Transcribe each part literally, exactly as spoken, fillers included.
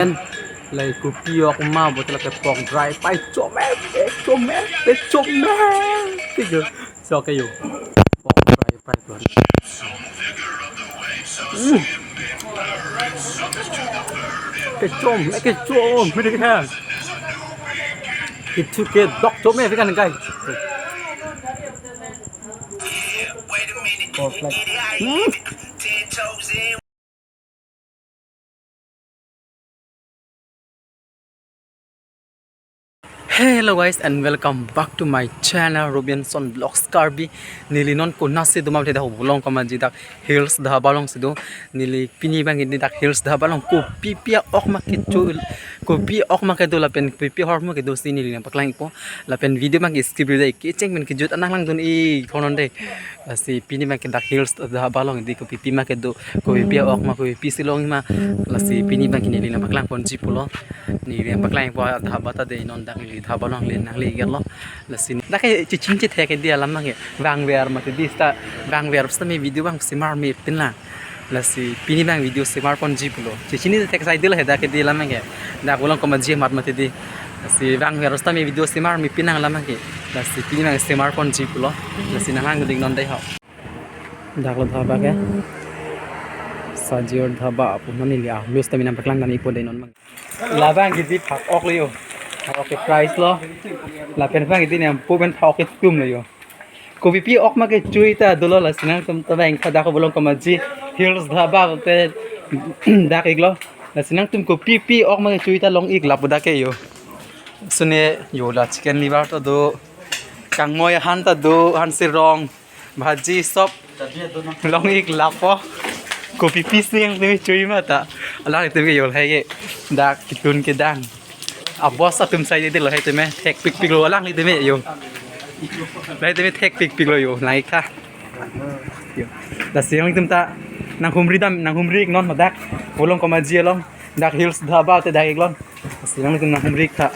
Lapen, lai kopi ok ma bote lake pork dry fry chome, pe chome, pe chome. Tigo, so ke yo. Pork dry fry tuan. Hmm. Ke chome, ke chome, ke ha. Kichu ke dok chome, kan guys. Pork fry. Hmm. Hello guys and welcome back to my channel Robinson Vlogs Karbi. Neli non konatsi doma bete dak Bolong Komaji dak Hills Dhaba alongsi do. Neli pini abang ke dak Hills Dhaba along kopi pi ok ma kecho, kopi ok ma kedo lapen kopi pi ahormu kedo si neli nangpaklangpo. Lapen video abang ke skip ri dei, kecheng pen kejut an nanglangdun-ik tho non dei. Lasi pini abang ke dak Hills Dhaba along di kopi pi ma kedo, kopi pi ok ma, kopi pi si long ma. Lasi pini abang ke neli nangpaklangponji pulo. Neli nangpaklangpo dhaba ta dei, non dak neli dhaba along le nangle-iklo. Lasi dak ke cheching chethek ke di alam abang ke. Vangver mati di seta, vangver seta me video abang semar mepin lang. Lasi pini abang video semarponji pulo. Chechini thek sai dil he dak ke di alam abang ke. Dak Bolong Komaji amat mati di. Lasi vangver seta me video semarmepin lang alam abang ke. Lasi pini abang semarponji pulo. Lasi nanglangdun-ik non dei ho. Daklo dhaba ke. Sajir Dhaba pu non neli a-views ta me nangpaklang dan-ikpo dei non abang. Labang ke di phak ok lo yo. Phak ok ke fry lo. Lapen abang ke di nempo pen phak ok ke tum lo yo. Kopi pi ok ma kechui ta dolo, lasi nangtum ta abang ke dak Bolong Komaji Hills Dhaba te dak-iklo. Lasi nangtum kopi pi ok ma kechui ta long-ik lapu dak ke yo. Sune yo la chicken liver ta do. Kangmoi han ta do, han sirong. Bhaji sop. Long-ik lapo. Kopi pi si nangtum chui ma ta. Alanglitum ke yo lahai ke. Dak kitun kedang. A-boss atum sai dei lo, lahai atum me thekpikpik lo, alanglitum me yo. Lahai atum me thekpikpik lo yo, nang-ik tha. Yo. Lasi nanglitum ta nanghumri dam, nanghumri-ik non ho dak Bolong Komaji along. Dak Hills Dhaba te dak-iklo. Lasi nanglitum nanghumri-ik tha.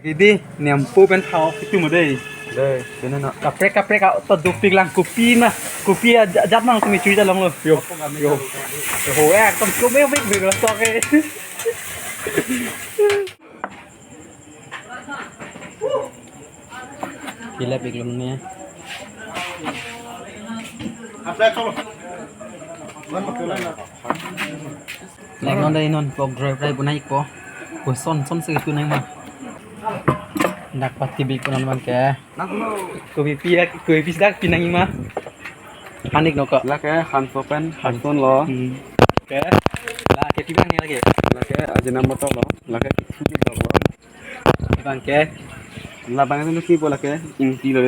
Ke di nempo pen phak ok ke tum dei. Dei, dei na. Kaprek kaprek a ta dopik lang, kopi ma, kopi ajat nangtum chui ta longlo. Yo. Yo. Yo, ekdom chome vik vik lo to ke. Kilap-iklo ne. Lek non dei non pork dry fry pu nang-ikpo. Ko son son si tu nang ma. Dak pati bik pu non abang ke. Kopi pi ya, kopi pi dak pi nang-ik ma. Han-ik no ko. Lake hanso pen, hanson lo. Hmm. Ke. Lake pi abang ne lake. Lake Ajinomoto lo. Lake suji lo. Abang ke. Labang itu si bola ke, ingti lo.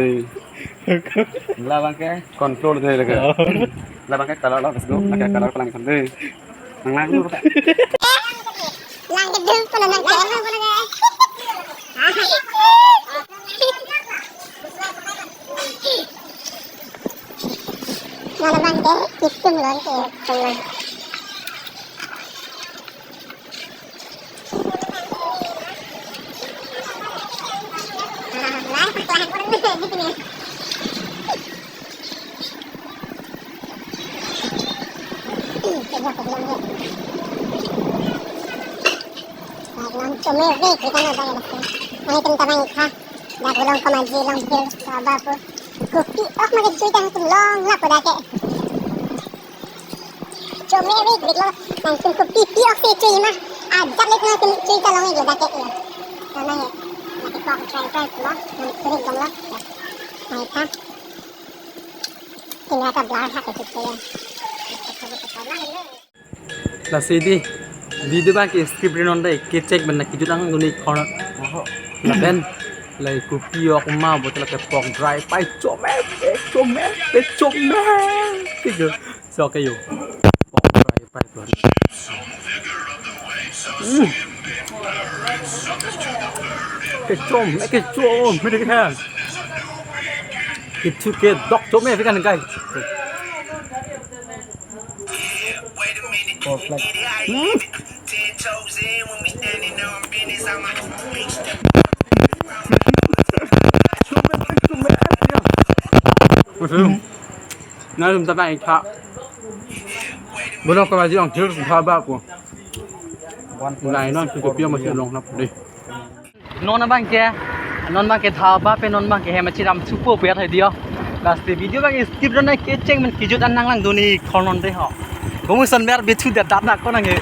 Labang ke control dei lake. Oh. Labang ke color lo, let's go. Lake color palang sam dei. Nang lang dulu. Lang kedung pun nang ke. Nang abang ke, itum lo ke, itum lo. Dak Bolong Komaji along Hills Dhaba pu. Kopi ok ma kechui ta nangtum long lapu dak ke. Chome vik vik lo, nangtum kopi pi ok si chui ma. Ajat le nangtum chui ta long-iklo dak ke. Nang ye. Dak ke pork dry fry lo, nang surik dong lo. Nang-ik tha. Tina ta blur ha ke chui ya. Lasi di video abang ke skip ri non dei, kecheng pen kejut nangdun-ik tho non. Lapen lai kopi ok ma bote lake pork dry fry chome, pe chome, pe chome. Tigo. So ke yo. Pork dry fry tuan. Hmm. Ke chome, ke chome, ke ha. Kichu ke dok chome, kan guys. Pork fry. Hmm. Nangtum ta nang-ik tha. Bolong Komaji along Hills Dhaba pu. Nai non ke kopi ama si long nap dei. Non abang ke, non abang ke dhaba pen non abang ke hem achiram chupo pu ya thai dio. Last video abang skip don nai kecheng men kejut an nang lang duni khor non dei ho. Gomung son mer bithu det dap nak ko nang he.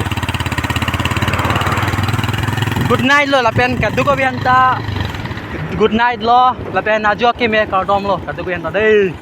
Good night lo lapen kaduk abihan ta. Good night lo lapen ajo ke me kardom lo kaduk abihan ta dei.